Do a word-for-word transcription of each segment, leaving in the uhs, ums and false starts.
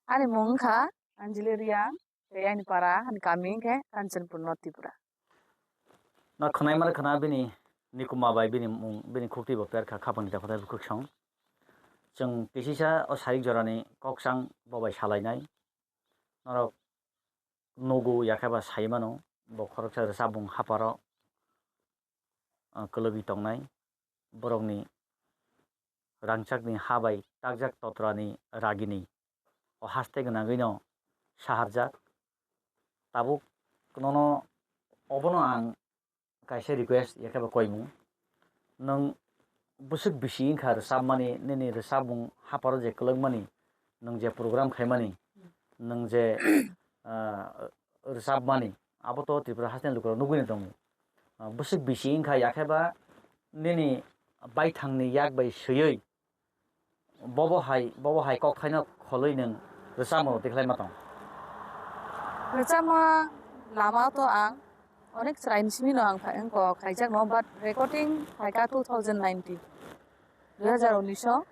Ani mung wngkha Anjali Reang, tei ani para, ani kami wngkhe Kanchanpur, North Tripura. No khwnai mar khwna bini nikuma bai bini mung, bini khukti bo per kha, khapang ni ta khotai bukhuk song. Chwng kisisa o sarik jorani kok chang bo bai salainai. Norok nugu yakhe ba sai mano, bo khoroksa rwchapmung haparo, ah, kwlwgwi tongnai. Borokni rangchakni ha bai takjak totrani ragini o haste gwnangwino saharjak. Tabuk nono obono ang kaisa request yakhe ba koimung. Nwng bwswk bisi wngkha rwchapmani, nini rwchapmung haparo je kwlwkmani, nwng je program khaimani, nwng je, ah, rwchapmani, abo to Tripura hasteni lukurok nugwino tongo. Ah, bwswk bisi wngkha yakhe ba nini baithangni yak bai swiwi bobo hai, bobo hai kokthaino kholwi nwng rwchapmung tikhlai ma tong? Rwchapma lama to ang onek chwraini simi no ang phai-, wngkok khaijakno, but recording phaikha two thousand nineteen, dui hazar unis o,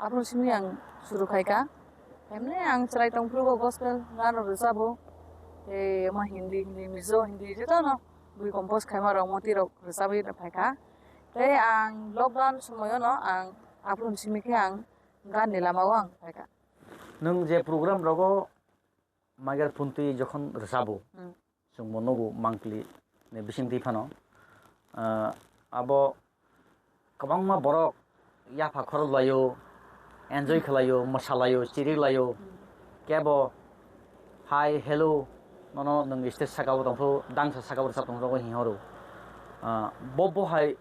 aphuru simi ang suru khaikha. Emni ang chwrai tongphuru gospel gan rok rwchabo, tei omo Hindi, Hindi, Mizo, Hindi jotono bui compose khaima rok moti rok rwchabwi phaikha. Tei ang lockdown somoyono ang aphuru simi khe ang gan ni lama o ang phaikha. Nwng je program rogo Magar Phuntwi jokhon rwchabo, Hmm. chwng bo nugo mangpli ni bisingtwi phano, ah, abo kwbangma borok yapha khorok laio, enjoy khlaio, mwsalaio, chiri laio, Hmm. kebo hi, hello, nono nwng stage saka o tongphuru, dangsa saka o rwchap tongphuru hinhoro. Ah, bo, bo hai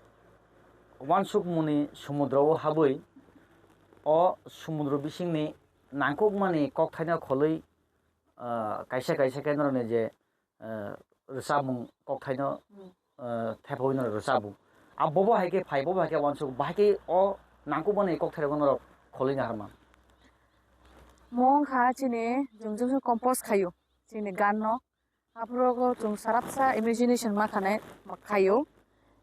uansukmungni sumudro o habwi o sumudro bisingni nangkukmani kokthaino kholwi, ah, kaisa kaisa khe norokni je, ah, rwchapmung kokthaino, Hmm. ah, thepawi norok rwchabu. A bobo hai khe phai, bobo hai khe uansuk, bahai khe o nangkukmani kokthairokno norok kholwi naharma. Mo wngkha chini, chwng jwngsa compose khaio chini ganno. Aphuru chwng sarapsa imagination ma khanai, ma khaio,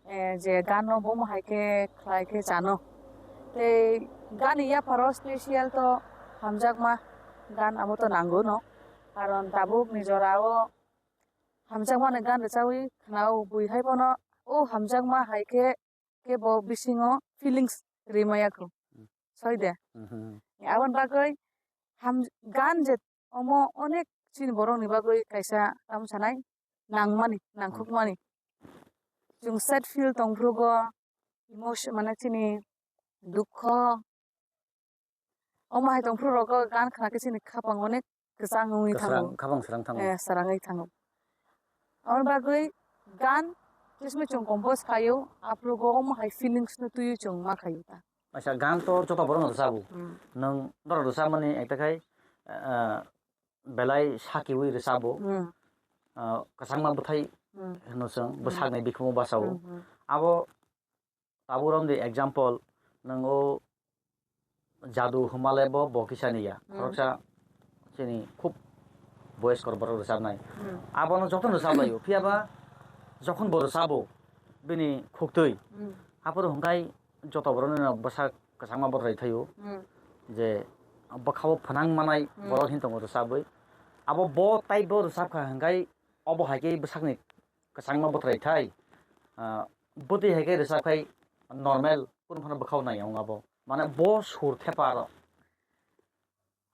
eh, je gan no bo mohai khe khlai khe chano. Tei gan ni yapharo special to hamjakma gan abo to nango no. Karon tabuk ni jora o hamjakma ni gan rwchawi khwnao, bui hai bono o hamjakma hai khe khe bo bisingo feelings rimaya kho. Hmm. Soi de. Mhm. Aboni bagwi ham-, gan je omo onek chini borokni bagwi kaisa tamo sanai nangmani, Hmm. nangkhukmani. Chwng sad feel tongphrugo, emotion, mane chini dukho, omo hai tongphuru rogo gan khna khe chini khapang onek kwchang wngwi Kwsrang, thango. Khapang swrang thango. Eh, swrangwi thango. Aboni bagwi gan jesme chwng compose khaio, aphuru go omo hai feelings no twiwi chwng ma khaio ta. Acha, gan to joto borok no rwchabo. Hmm. Nwng norok rwchapmani ekta khai, ah, belai sakiwi rwchabo. Hmm. Ah, kwchangma bwthai Hmm. hino chwng, Hmm. bwsakni bikhumo bachao. Hmm, hmm. Abo Tabuk romdi example, nwng o Jadu Humale bo, bo kisa ni ya. Hmm. Khoroksa chini khub boyeskor borok rwchapnai. Hmm. Abono jotono rwchaplaio. Phiyaba jokhon bo rwchabo, bini khuktwi. Hmm. Aphuru hwnkhai joto borokno bwsak kwchangma bothrai thaio. Hmm. Je bwkhao phnang manai Hmm. borok hin tongo rwchabwi. Abo bo tei bo rwchapkha hwnkhai obo hai khe bwsakni kwchangma bothrai thai, ah, bwtwi hai khe rwchap khai normal kunu phano bwkhao nai wng abo. Mane bo sur thepa aro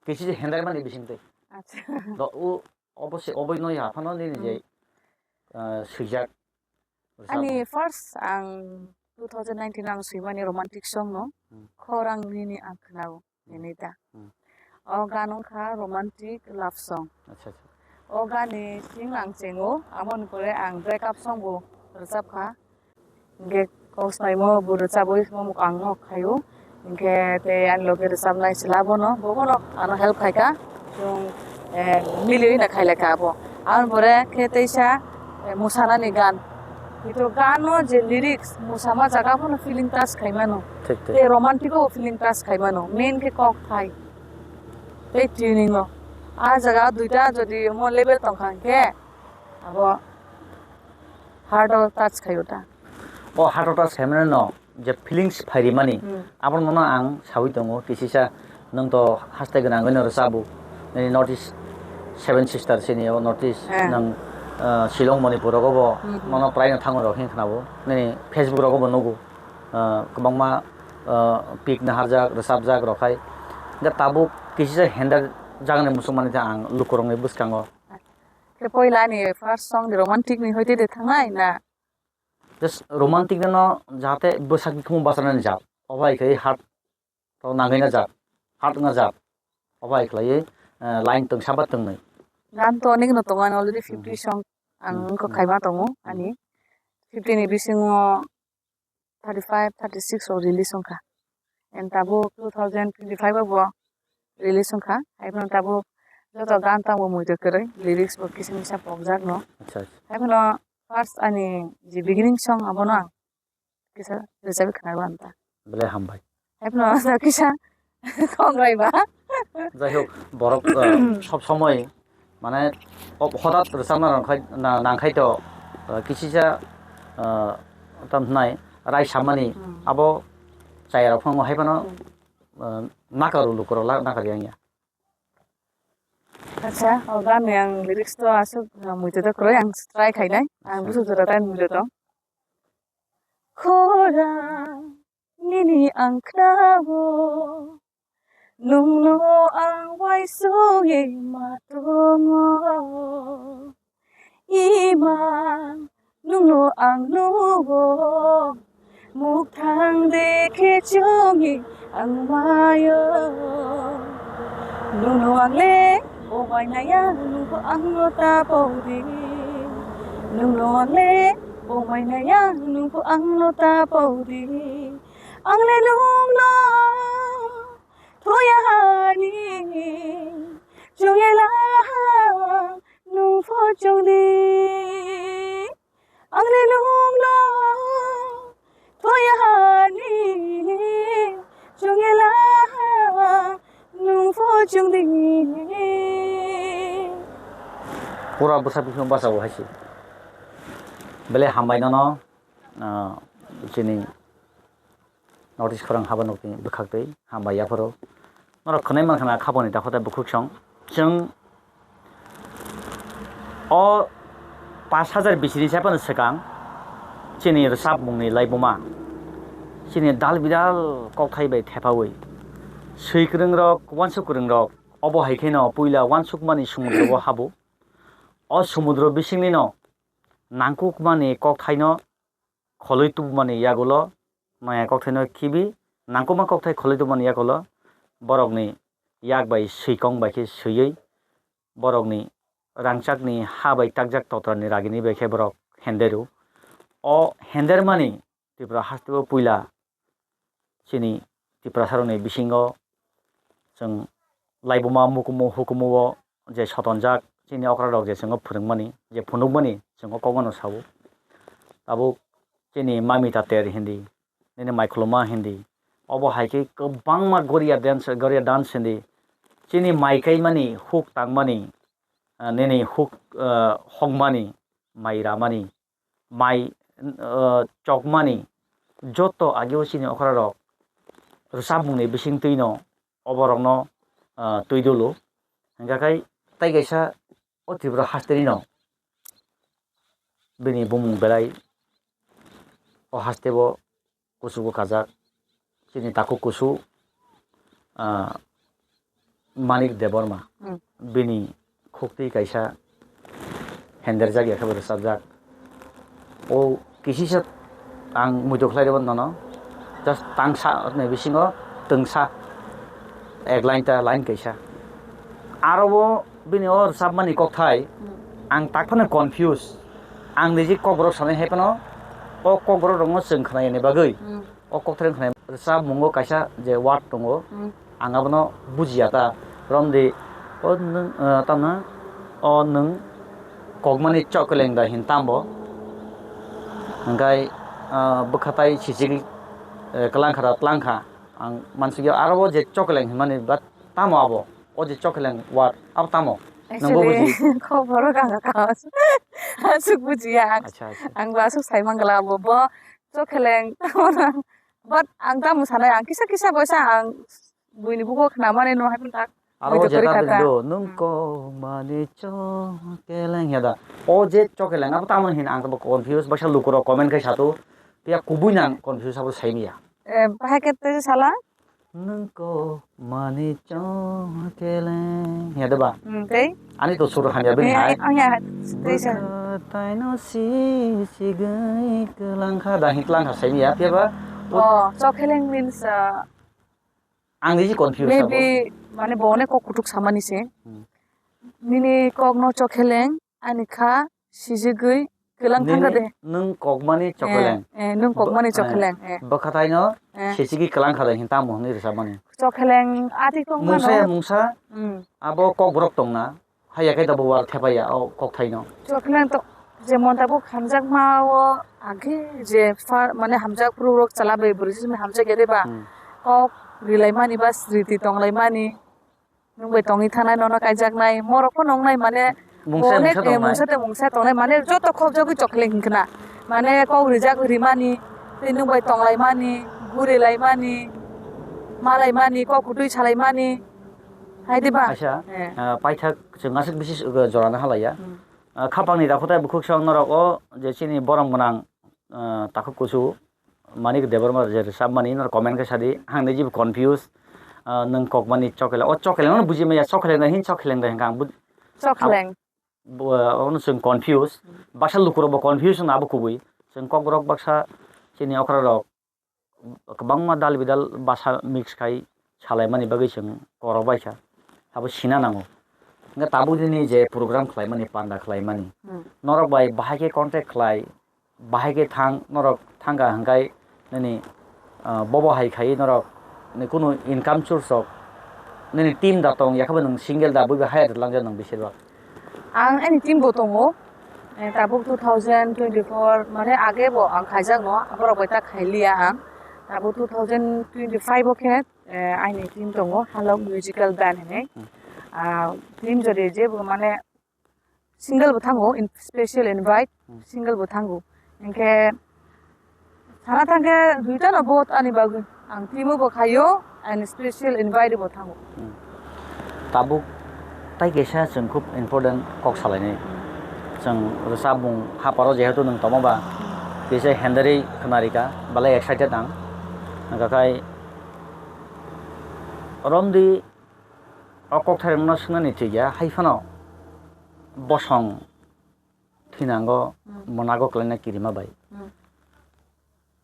kisi je hendai mani bisingtwi. Acha. Do u obo se oboi noi ha phano nini je, Hmm. ah, swijak rwchap. Ani first ang two thousand nineteen ang swimani romantic song no. Hmm. Khorang nini ang khnao. Ini ta. Hmm. O gan wngkha romantic love song. Acha, acha. O gan ni sing ang chengo, amoni pore ang break up song bo rwchap kha. Hingke kok swnaimo bo rwchabwi mo ang nok khaio. Hingke tei ani loge rwchapnai chwla bono, bo bono ano help khaika. Chwng, eh, miliwi na khailaka abo. Amoni pore khe teisa, eh, musanani gan. Hito gano je lyrics, musama jaga phano feeling touch khaimano. Thik, thik. Tei romantic o feeling touch khaimano. Main khe kok thai. Tei tuning o. A jaga duita jodi mo level tongkha hwnkhe, abo heart o touch khaio ta. O heart o touch khaimano no, je feelings phairimani, Hmm. abono no ang sawi tongo, kisisa nwng to haste gwnangwi no rwchabo. Nini North East Seven Sister sini o North East Eh. nang, ah, Shillong, Manipur rogo bo Hmm. nono prai no thango rok hin khnabo. Nini Facebook rogo bo nugo. Ah, kwbangma, ah, pic naharjak, rwchapjak rok hai. Hingke tabuk kisisa hender jagani muchungmani ta ang lukurokni bwskango. Khe poila ani first song ni romantic ni hoite de thangnai na? Just romantic no jahate bwsakni khumung bachanani jat. Obo hai khe heart to nangwi na jat, heart wngna jat. Obo hai khlaiwi, eh, line twngsa ba twngnwi. Gan to onek no tongo, ani already fifty Mhm. song ang Mhm. wngkha khaima tongo Mhm. ani. Fifty ni bisingo thirty five, thirty six rok release wngkha. And tabuk two thousand twenty five o bo release wngkha. Haiphano tabuk joto gan tangbo muitu kwrwi, lyrics bo kisa misa pokjak no. Acha, acha. Haiphano first ani je beginning song abono ang kisa rwchapwi khwnarw ang ta. Belai hambai. Haiphano kisa kongrai ba. Jai hok, borok, eh, sob somoi, mane, o-, hodat rwchapna nangkhai, na-, nangkhai to, eh, kisisa, eh, tam hwnai, rai samani, Hmm. abo chayarok phano hai phano, Hmm. eh, nakaru lukurok la-, nakar yang ya. Acha, o gan ni ang lyrics to aswk, eh, muitu to kwrwi ang try khainai, ang Acha. busu jora time muitu to. Khorang nini ang khnao, nwngno ang uaisugwi ma tongo. Ima, nwngno ang nugo, muktang dekhe chongwi ang mayo. Nwngno ang le, o bai naya, nwngbo angno ta podi. Nwngno ang le, o bai naya, nwngbo angno ta podi. Ang le nwngno thoya hani, chongyala nwng pho chongdi. Ang le nwngno thoya hani, chongyala nwng pho chongdi. Pura bwsa bwswng bachao hai se. Belai hambai nono, ah, chini North East khorang haba nokni bwkhaktwi hambai yapharo. Norok khwnai mankha na khaponi takhwtai bukhuk song. Chwng o pash hajar bisini sai phano swkang chini rwchapmungni laibuma chini dal bidal kokthai bai thepaui swi kwrwngrok, uansuk kwrwngrok obo hai kheno puila uansukmani sumudro o habo. O sumudro bisingnino nangkukmani kokthaino kholwi tubumani yagulo, maya kokthaino khibi, nangkukma kokthai kholwi tubumani yagulo, borokni yak bai swikong bai khe swiwi, borokni rangchakni ha bai takjak totrani ragini bai khe borok henderu. O hendermani Tripura hasteo puila chini Tiprasarokni bisingo chwng laibuma mukumu hukumu o je sotonjak chini okrarok je chwngno phwrwngmani, je phunukmani chwngno kokmano sao. Tabuk chini Mamita Ter hindi, nini Maikhuluma hindi, obo hai khe kwbangma Goria dance, Goria dance hindi, chini mai kaimani, huk tangmani, ah, nini huk, ah, hokmani, mai ramani, mai, ah, chokmani, joto ageo chini okrarok rwchapmungni bisingtwino oborokno, ah, twi dulu. Hingkha khe tei kaisa o Tripura hastenino bini bumung belai o hasteo kuchugo kajak. Chini takhuk kusu, ah, Manik Debbarma. Hmm. Bini khuktwi kaisa henderjak ya khe bo rwchapjak. O kisisa ang muitu khlai rwmani nono. Just tangsa ni bisingo twngsa ek line ta line kaisa. Aro bo bini o rwchapmani kokthai Hmm. ang tak phano confuse. Ang niji kokborok sanai hai phano o kokborok rokno chwng khnayani bagwi Hmm. o kokthai wngkha rwchapmungo kaisa je word tongo, Hmm. ang abono bujiya ta, romdi o nwng, ah, tamno o nwng kokmani chokeleng da hin tambo, hingkai, ah, bwkhatai sichigwi, eh, kwlangkha da tlangkha, ang mansikya aro o je chokeleng hinmani ba tamo abo, o je chokeleng word abo tamo? Nwngbo Actually, buji? Kokborok ang aswk bujiya, ang, Acha, acha. Ang bo aswk sai mangala abo bo. Chokheleng, tamo nang. But ang tamo sanai, ang kisa kisa boisa ang buini bugo khnamani no hai tak Aro Muitu je kori ta kata. Bendo, nung Hmm. Kokmani chokeleng ya da. O je chokeleng, abo tamo hin ang to confuse, baksa lukurok comment khai sato. Pia kubui nang confuse abo saimiya. Eh, bahai ke tei sala? Nung kokmani chokeleng ya da ba. Hmm, tei? Ani to sur hamya bini Eh, hai. Ang ya, tei sa. Bwkha taino si sigwi kwlangkha da hin kwlangkha saimiya, pia ba. Oh, chokeleng means, uh, Ang niji confuse abo. Maybe, mane, bo onek kok kuthuk samani se. Hmm. Nini kokno chokheleng, ani kha sijigwi kwlang thangkha de. Nini, nwng kokmani chokheleng. Eh, eh, nwng kokmani chokheleng, eh. Bwkha taino, eh, sijigwi kwlang kha de hin tamo hwnwi rwchapmani. Chokheleng ati tongmano. Mungsa ya mungsa, hmm, abo kokborok tongna. Haiya khe tabuk war thepaiya o kokthaino. Chokheleng to jemon tabuk hamjakma o age je far mane hamjak phuru rok chwla bai bwrwi simi hamjakya de ba. Hmm. Kok rilaimani ba sriti tonglaimani. Nwng bai tongwi thanai nono kaijaknai. Morok pho nongnai mane mungsa, onek, mungsa eh, tongnai. Mungsa tei mungsa tongnai mane joto khobjagwi chokheleng hinkhe na. Mane kok rijak rimani tei nwng bai tonglaimani, gurilaimani, malaimani, kok kwtwi salaimani. Hai di ba? Acha, eh, ah, paithak chwng aswk bisi, uh, jorano halaiya. Hmm. Ah, khapangni dakhutai bukhuk song norok o je chini borom gwnang, ah, takhuk kusu Manik Debbarma je rwchapmani norok comment khe sadi, ang niji confuse, ah, nwng kokmani chokele, o chokele no buji maya, chokele no hin chokele no hinkha ang bu-, chokele. Bo, ah, ono chwng confuse, baksa lukurok bo confuse no abo kubui, chwng kokborok baksa chini okra rok kwbangma dal bidal basa mix khai salaimani bagwi chwng korok bai kha, abo sina nango. Hwnkhe tabuk nini je program khlaimani, panda khlaimani, hmm, norok bai bahai khe contact khlai, bahai khe thang, norok thangkha hwnkhe nini, ah, bobo hai khai norok ni kunu income source rok nini team da tong, yakhe bo nwng single da, buibo hire langjak nwng besibak? Ang ani team bo tongo. Eh, tabuk two thousand twenty-four, mane age bo ang khaijak no, borok bai ta khailiya ang. Tabuk two thousand twenty-five o khe, eh, ani team tongo, Halok Musical Band hinwi. Hmm. Ah, team jodi je bo mane single bo thango, in-, special invite, hmm, single bo thango. Hinkhe Sana thangkhe duita no vote ani bagwi. Ang team o bo khaio, and special invite bo thango. Hmm. Tabuk tai kaisa chwng khub important kok salainai. Chwng rwchapmung haparo jehetu nwng tongma ba, hmm, kaisa henderwi khwnarikha, belai excited ang. Hwnkha khai romdi o kokthai rokno swngnani thik ya, hai phano bosong thinango, hmm, mwnago kwlaina kirima bai. Hmm.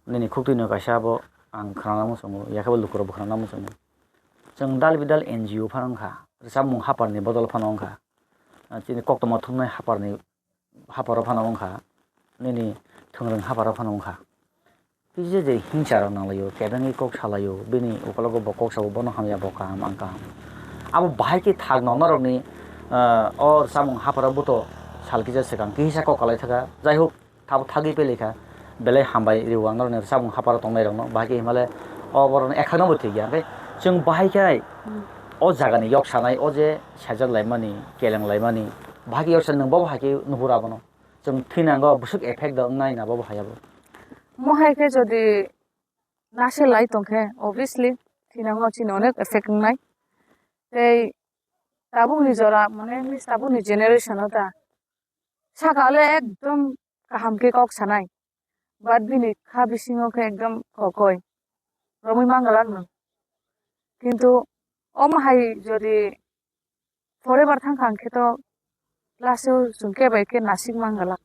Nini khuktwino kaisa abo ang khwnana muchungo, yakhe bo lukurokbo khwnana muchungo. Chwng dal bidal N G O phano wngkha, rwchapmung haparni bodol phano wngkha, ah, chini koktwma thumnai haparni, haparo phano wngkha, nini thwngrwng haparo phano wngkha. Kisa je hingsa rok nanglaio, kebengwi kok salaio, bini ukologo bo kok sabo, bono hamya, bo kaham, ang kaham. Abo bahai khe thak no norokni, ah, o rwchapmung hapharo buto sal kisa swkang kisa kok kalai thaka. Jai hok, thabo thagwi pelaikha, belai hambai rio ang norokni rwchapmung hapharo tongnai rokno, bahai khe himale o borokni ekhakno bo thik ya. Hwnkhe chwng bahai khai, hmm, o jagani yok sanai, o je sajak laimani, keleng laimani, bahai khe yok sanai, nwng bo bahai khe nuhur abono. Chwng thinango bwswk effect da wngnai na bo bahai abo. Mo hai khe jodi nase lai tongkhe, obviously, thinango chini onek effect wngnai. Tei tabukni jora, mane, tabukni generation o ta, saka le ekdom kaham khe kok sanai, but bini kha bisingo khe ekdom kokoi romwi mangalak no. Kintu omo hai jodi forever thang kha hwnkhe to last o chwng khe bai khe nasik mangalak.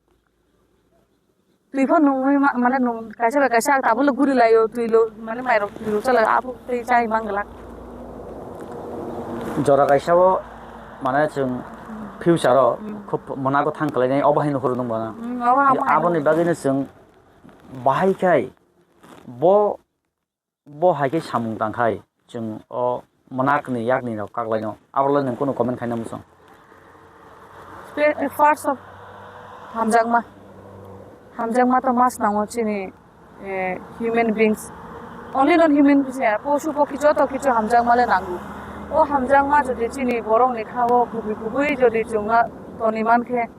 Twi pho nungwi ma-, mane nung kaisa bai kaisa tabuk lo guri laio, twi lo mane mairok twi lo chala abo twi chai mangalak. Jora kaisa o mane chwng future o, hmm, khub mwnago thang khlainai obo hai nukhuru nung bana. Hmm, obo hai nukhuru. Aboni bagwino chwng bahai khai bo Bo hai khe samung tang khai, chwng o mwnakni yakni rok kaklaino, abo le nwng kunu comment khaina muchung. Spe-, first of hamjakma. Hamjakma to mas nango chini, eh, human beings. Only non human beings ya, posu pokhi joto kichu hamjakma le nango. O hamjakma jodi chini borok ni kha o kubui kubui jodi chwng na toni man khe,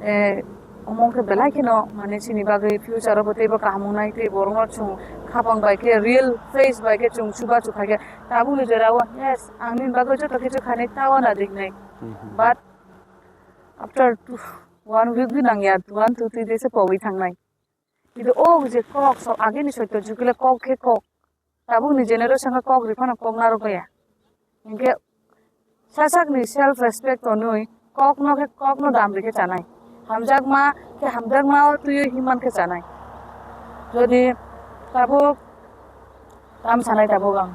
eh, omo khe belai kheno, mane, chini bagwi future o bo teibo kaham wngnai, tei borokno chwng Khapang bai khe, real face bai khe chwng chubachu khai khe, tabukni jora o, yes, ang nini bagwi joto kichu khainai, ta uanw riknai. Mhm. But after two, one week bhi nangya, one, two, three days se pogwi thangnai. Kintu o je kok, so ageni soito jukile kok khe kok. Tabukni generation o kok ri phano kok narwk ya. Hinkhe sasakni self respect tonwi kokno khe kokno dam rikhe chanai. Hamjakma khe hamjakma o twiwi himman khe chanai. Jodi tabuk tam sanai tabuk ang.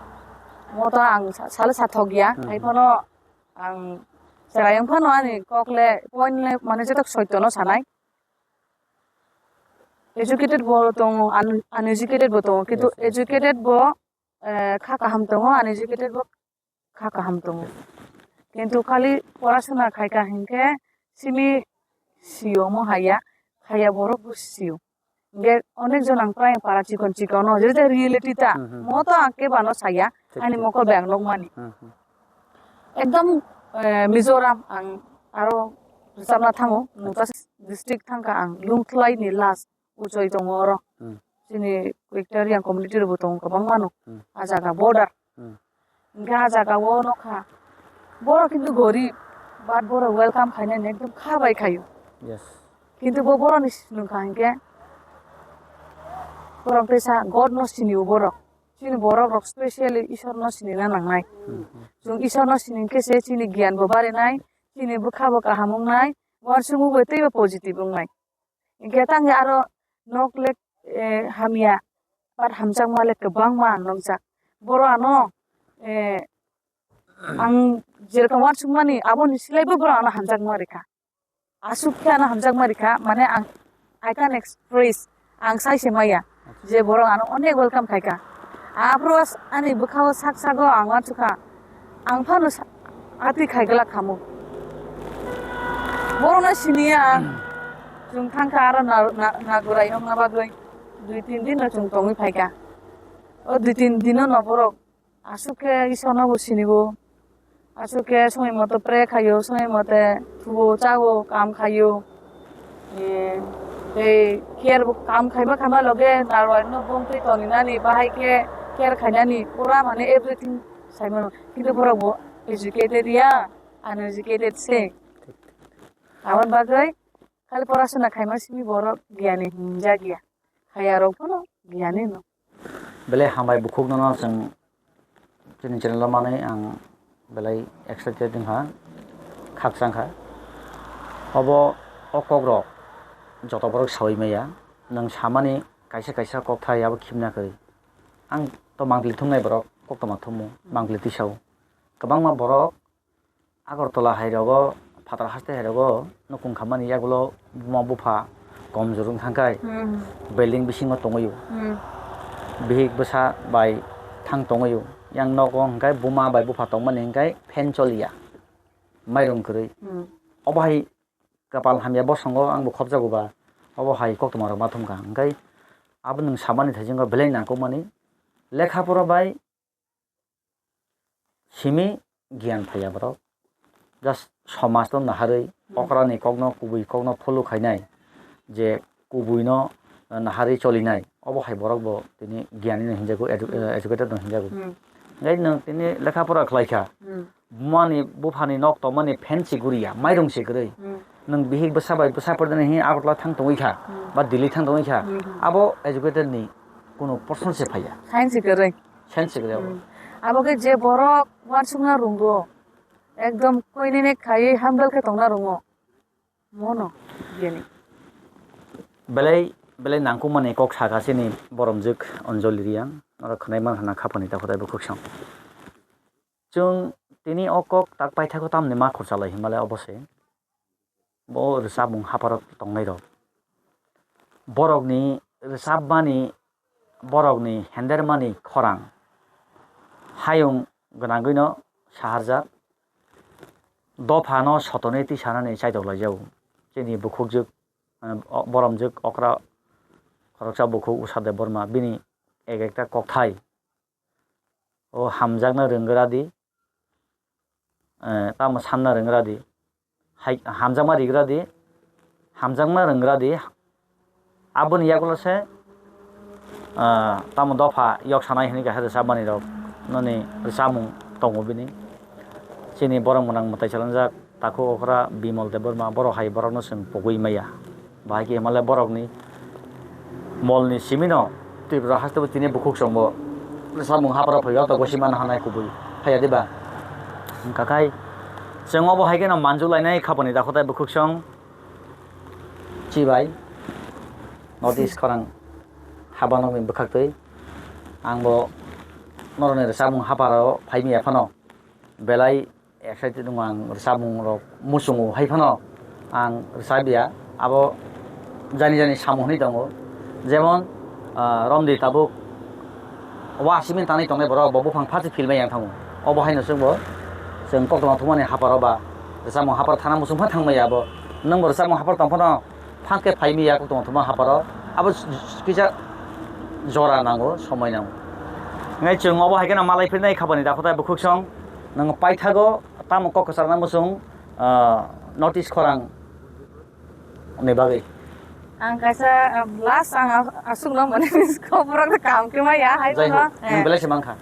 Moto ang sa-, salo sathok ya. Hmm. Hai phano ang cherai wng phano ani kok le point le mane joto soito no sanai. Educated bo tongo, un-, uneducated bo tongo, kintu Yes, yes. educated bo, eh, kha kaham tongo, uneducated bo kha kaham tongo. Kintu khali porasuna khaika hinkhe simi sio mo haya, haya borok bo sio. Hinkhe onek jon ang prai para chikon chikon no, je je reality ta, Hmm, hmm, mo to ang kebano saya, Thik, ani thik. mokol bai ang nukmani. Hmm, hmm. Ekdom, eh, Mizoram ang aro rwchapna thango, Acha. Nokta district thangkha ang, Lungthlai ni last uchoi tongo oro. Hmm. Chini Victorian community rokbo tongo kwbangma no. Hmm. A jaga border. Hmm. Hinkhe a jaga o nokha. Borok kintu gorib, but borok welcome khainani ekdom kha bai khaio. Yes. Kintu bo borokni nokha hinkhe borok teisa God no sinio borok. Chini borok rok specially Isor no sinina nangnai. Hmm, hmm. Chwng Isor no sini khe se chini giyan bo barinai, chini bwkha bo kaham wngnai, uansukmung bo teibo positive wngnai. Hinkhe tangwi aro nok le, eh, hamya, but hamjakma le kwbangma ang nukjak. Borok ano, eh, ang jerokom uansukmani aboni slaibo borok ano hamjakma rikha. Aswk khe ano hamjakma rikha, mane ang, I can express, ang sai se maya, je borok ano onek welcome khaikha. Aphuru ani bwkhao sak sago ang uansukha, ang phano sa-, atwi khaiglak khamu. Borokno siniya ang, chwng thangkha aro na-, na-, Nagurai wngna bagwi dui tin din no chwng tongwi phaikha. O dui tin dino no borok aswk khe Isorno bo sinibo. Aswk khe somoi moto pray khaio, somoi mote thuo, chao, kam khaio. Eh, tei care bo kam khaima khaima loge narwai no bongtwi toninani, bahai khe care khainani, pura mane everything saimano. Kintu borok bo educated ya, uneducated se. Aboni bagwi khali porasona khaima simi borok giyani hinjak ya. Haya rok phano giyani no. Belai hambai bukhuk nono chwng chini channel o manwi ang belai excited wngkha, khakchangkha. Obo o kokrok joto borok saui maya, nwng samani kaisa kaisa kokthai abo khimna kwrwi. Ang to mangpili thumnai borok, koktwma thumu, mangpili tisao. Kwbangma borok Agartala hai rogo, phatar haste hai rogo, nukung khamani yagulo buma bupha komjor wng thangkhai, Hmm. building bisingo tongwi o. Hmm. Bihik bwsa bai thang tongwi o. Yang nogo hwnkhe buma bai bupha tongmani hwnkhe fan choliya, mairum kwrwi. Hmm. Obo hai kapal hamya bosongo angbo khopjago ba, obo hai koktwma rok ma thumkha. Hwnkhe abo nwng samani thaisingo belai nangkukmani lekha pora bai simi giyan phaiya borok. Just somaj no naharwi, Hmm. okra ni kok no, kubui kok no follow khainai, je kubui no, eh, naharwi cholinai, obo hai borok bo tini giyani no hinjago, edu-, Hmm. eh, educated no hinjago. Hmm. Ngai nwng tini lekha pora khlaikha, Hmm. buma ni bupha ni nok tongmani fan si guriya, mairum si kwrwi. Hmm. Nwng bihik bwsa bai bwsa pordani hin Agartala thang tongwi kha, Hmm. ba Delhi thang tongwi kha, Hmm, hmm. abo educated ni kunu portion se phaiya. Science kwrwi. Science kwrwi abo. Hmm. Abo khe je borok uansukna rungo, ekdom koinene khaiwi humble khe tongna rungo. Mono, biyani. Belai, belai nangkukmani kok sakha chini boromjwk Anjali Reang. Oro khwnai mankha na khapani ta khwdai bukhuk song. Chwng tini o kok tak paithago tamni ma khorchalai hinmale obo se. Bo rwchapmung hapharo tongnairok. Borokni rwchapmani, borokni hendermani khorang hayung gwnangwino saharjak. Dophano sotonwi tisanani chaitok laijago. Chini bukhukjwk, eh, boromjwk okra khoroksa bukhuk Usha Debbarma, bini ek ekta kokthai. O hamjakna rwngwradi, eh, tamo sanna rwngwradi, hai, hamjakma rigradi, hamjakma rwngwradi, aboni yagulo se ah, tamo dopha yok sanai hwnwi kaisa rwchapmani rok noni rwchapmung tongo bini. Chini borok mwnang mwtai chalanjak takhuk okra Bimal Debbarma, borok hai borokno chwng pogwi maya. Bahai khe hwnmale borokni molni simino Tripura hasteo tini bukhuk chwngbo rwchapmung hapharo phaiwi o tok gosi manna hanai kubui phaiya diba? Wngkha khai chwng obo hai kheno manjuk lainai khapani dakhotai bukhuk chwng chibai North East khorang habanokni bwkhaktwi. Angbo norokni rwchapmung hapharo phai maya phano belai excited wngo ang rwchapmung rok muchungo hai phano ang rwchapya abo jani jani samung hwnwi tongo jemon ah, romdi tabuk wa simin tanwi tongnai borok bo buphang phachi philmai yang thango obo haino chwngbo chwng koktwma thumani hapharo ba rwchapmung haphar thana muchung pha thangmaya abo nwngbo rwchapmung haphar tong phano phang khe phai maya koktwma thuma hapharo abo kisa jora nango somoi nango. Ngai chwng obo hai kheno malai phirnai khapani dakhotai bukhuk song nwng paithago tamo kok kwchar nang muchung ah, North East khorang ni bagwi. Ang kaisa ah, last ang asukno mane khobor kam khe maya hai Jai ho, phano nwng belai se mankha.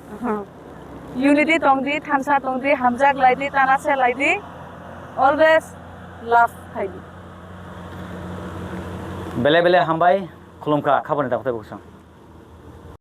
Unity tongdi, thansa tongdi, hamjak laidi, tana se laidi, always love khaidi. Belai belai hambai, khulumkha, khapani dakhotai bukhuk song.